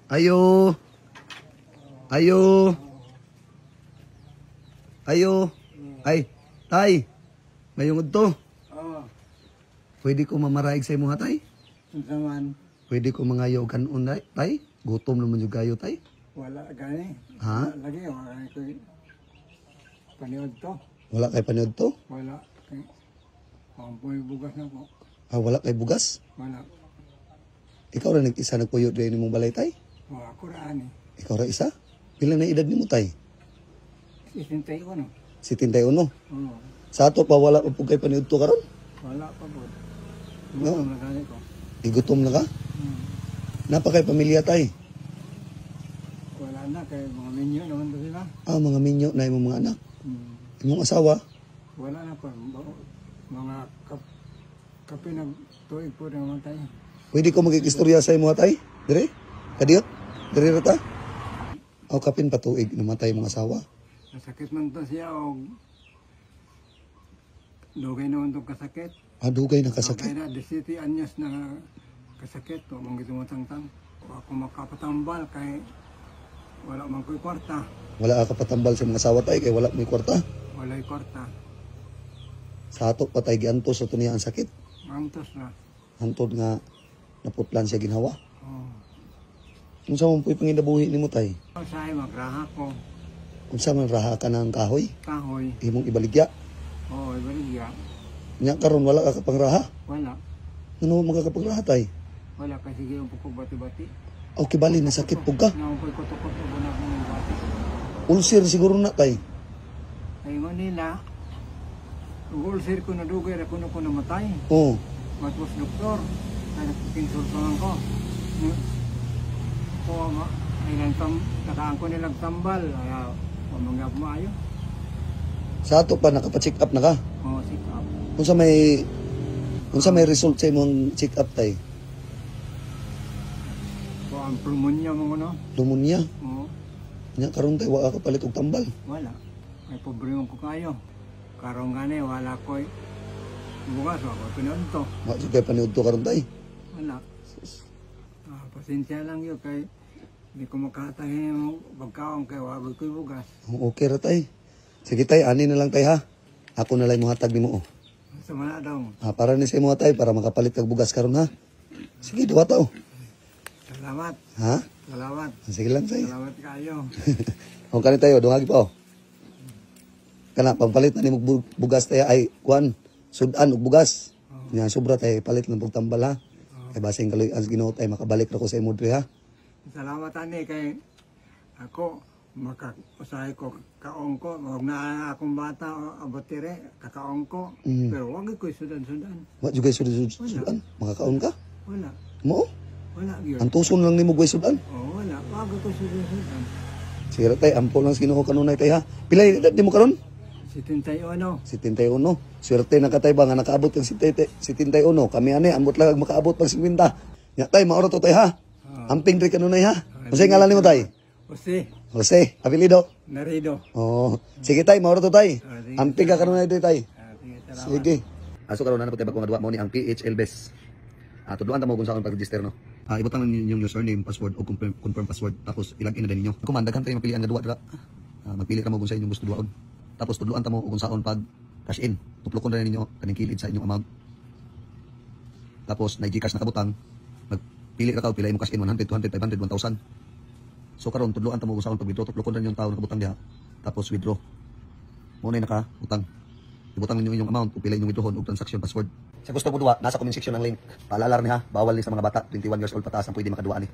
Ayo. Ayo. Ayo. Ay, tay. Mayungod to. Oo. Pwede ko mamaraig sa imo ha, tay? Unsa man? Pwede ko mangayo og kanon, tay? Gutom naman jud kayo, tay. Wala gani. Ha? Wala lagi, wala gani ko paniod to. Wala kay paniod to? Wala. Kay pampoy bugas na ko. Ah, wala kay bugas? Wala. Ikaw ra nag-isa nagpuyo diri nimong balay, tay? Wala ko ra ani. Ikaw ra isa? Pila na edad nimo, tay? 61. 71. Oo. Sa ato pa wala pa pud kay paniud to karon? Wala pa po. No. Gutom na gani ko. Igutom na ka? Hmm. Napa kay pamilya, tay? Wala na kay mga minyo naman to sila. Ah, mga minyo na imong mga anak. Imong asawa? Wala na po. Mga kape nag tuig po na namatay. Pwede ko magkikistorya sa imo, tay? Dire? Kadiyot? Dire ra ta? Aw, kapin patuig namatay imong asawa. Nasakit man to siya og dugay naman tong kasakit. Ah, dugay na Kaya kasakit. na, 17 anyos na kasakit, wa man gid tangtang. Wa ako makapatambal kay wala man ko'y kwarta. Wala ka patambal sa mga asawa, tay, kay wala mo'y kwarta. Wala'y kwarta. Sa ato pa tay giantos sa niya ang sakit. Antos na. Hantod nga naputlan siya ginhawa. Oh. Unsa man po'y panginabuhi nimo, tay? Usahay magraha ko, Unsa man raha ka ng kahoy? Kahoy. Imong ibaligya. Oo, ibaligya. Nya karon wala ka kapangraha. Wala. Ngano man ka kapangraha, tay? Wala kasi sige yung puko bati-bati. Aw, kibali nasakit pug ka. Nga ko'y kuto-kuto na akong bati. Ulcer siguro na, tay. Ay mo nila, ulcer ko na dugay ra kuno ko namatay. Oo. Matpos doktor, kaya nagkinsultuhan ko. Ko ma, ay lang tam, takaan ko nilang tambal, ay pamangga maayo. Sa ato pa nakapa-check up na ka. Oh, sit up. Unsa may result sa imong check up, tay? Ko ang pulmonya mo no. Pneumonia. Oo, Nya karon, tay, wa ka kapalit og tambal. Wala. May problema ko kayo. Karon gani wala ko'y bugas ako pinunto. Wa jud kay paniud to karon, tay. Wala. Ah, pasensya lang yun kay hindi ko makatahin mo pagkaon kay wala ko'y bugas. Oh, okay ra, tay. Sige tay, ani na lang, tay, ha. Ako na lang mohatag nimo oh. Sa mga daw. Ah, para ni sa imo, tay, para makapalit kag bugas karon ha. Sige, duwa ta oh. Salamat. Ha? Salamat. Sige lang, tay. Salamat kayo. O kani tayo, duhagi pa oh. Kana pampalit na nimo bugas tayo ay kuan, sudan og bugas. Nya sobra tay palit lang pug tambal ha. Kay basin kaloy as Ginoo tay makabalik ra ko sa imo diri ha. Salamat ani kay ako maka usahay ko kaong ko wag na akong bata abatire kakaong ko pero wag ko sudan-sudan. Wa jud kay sudan, makakaon ka? Wala. Mo? Wala gyud. Antuson lang nimo gway sudan. Oh, wala, wag ko sudan-sudan. Sige ra tay, ampo lang sa Ginoo kanunay tay ha. Pila yung edad nimo karon? 71. 71. Swerte na ka tay ba nga nakaabot kag 71. Kami ani ambot lang ag makaabot pag 50. Nya tay, maoro to tay ha. Amping diri kanunay ha. Unsay ngalan nimo, tay? Jose. Jose, apelyido? Narido. Oh, sige tay, maoro to tay. Ah, sige. Amping ka kanunay diri, tay. Ah, sige, salamat. Sige. Aso karon na pud nga duwa mo ni ang PHL Best. Ah, tudloan ta mo kung saan pag-register no. Ah, ibutang lang ninyong username, password o confirm password, tapos ilagin na din ninyo. Kung man daghan tayo mapilian nga duwa dira. Ah, magpili ka mo kung sa inyong gusto duwaon. Tapos tudloan ta mo kung saon pag cash in. Tuplokon ra ninyo kaning kilid sa inyong amount. Tapos na GCash na kabutang, magpili ra ka og pila imong cash in, 100, 200, 500, 1,000. So karon tudloan ta mo kung saon pag withdraw, tuplokon ra ninyong tao na kabutang diha. Tapos withdraw. Mo na nakabutang. Ibutang ninyo inyong amount ug pila inyong withdrawon ug transaction password. Sa gusto mo duwa, nasa comment section ang link. Paalala ni ha, bawal ni sa mga bata, 21 years old pataas ang pwede makaduwa ni.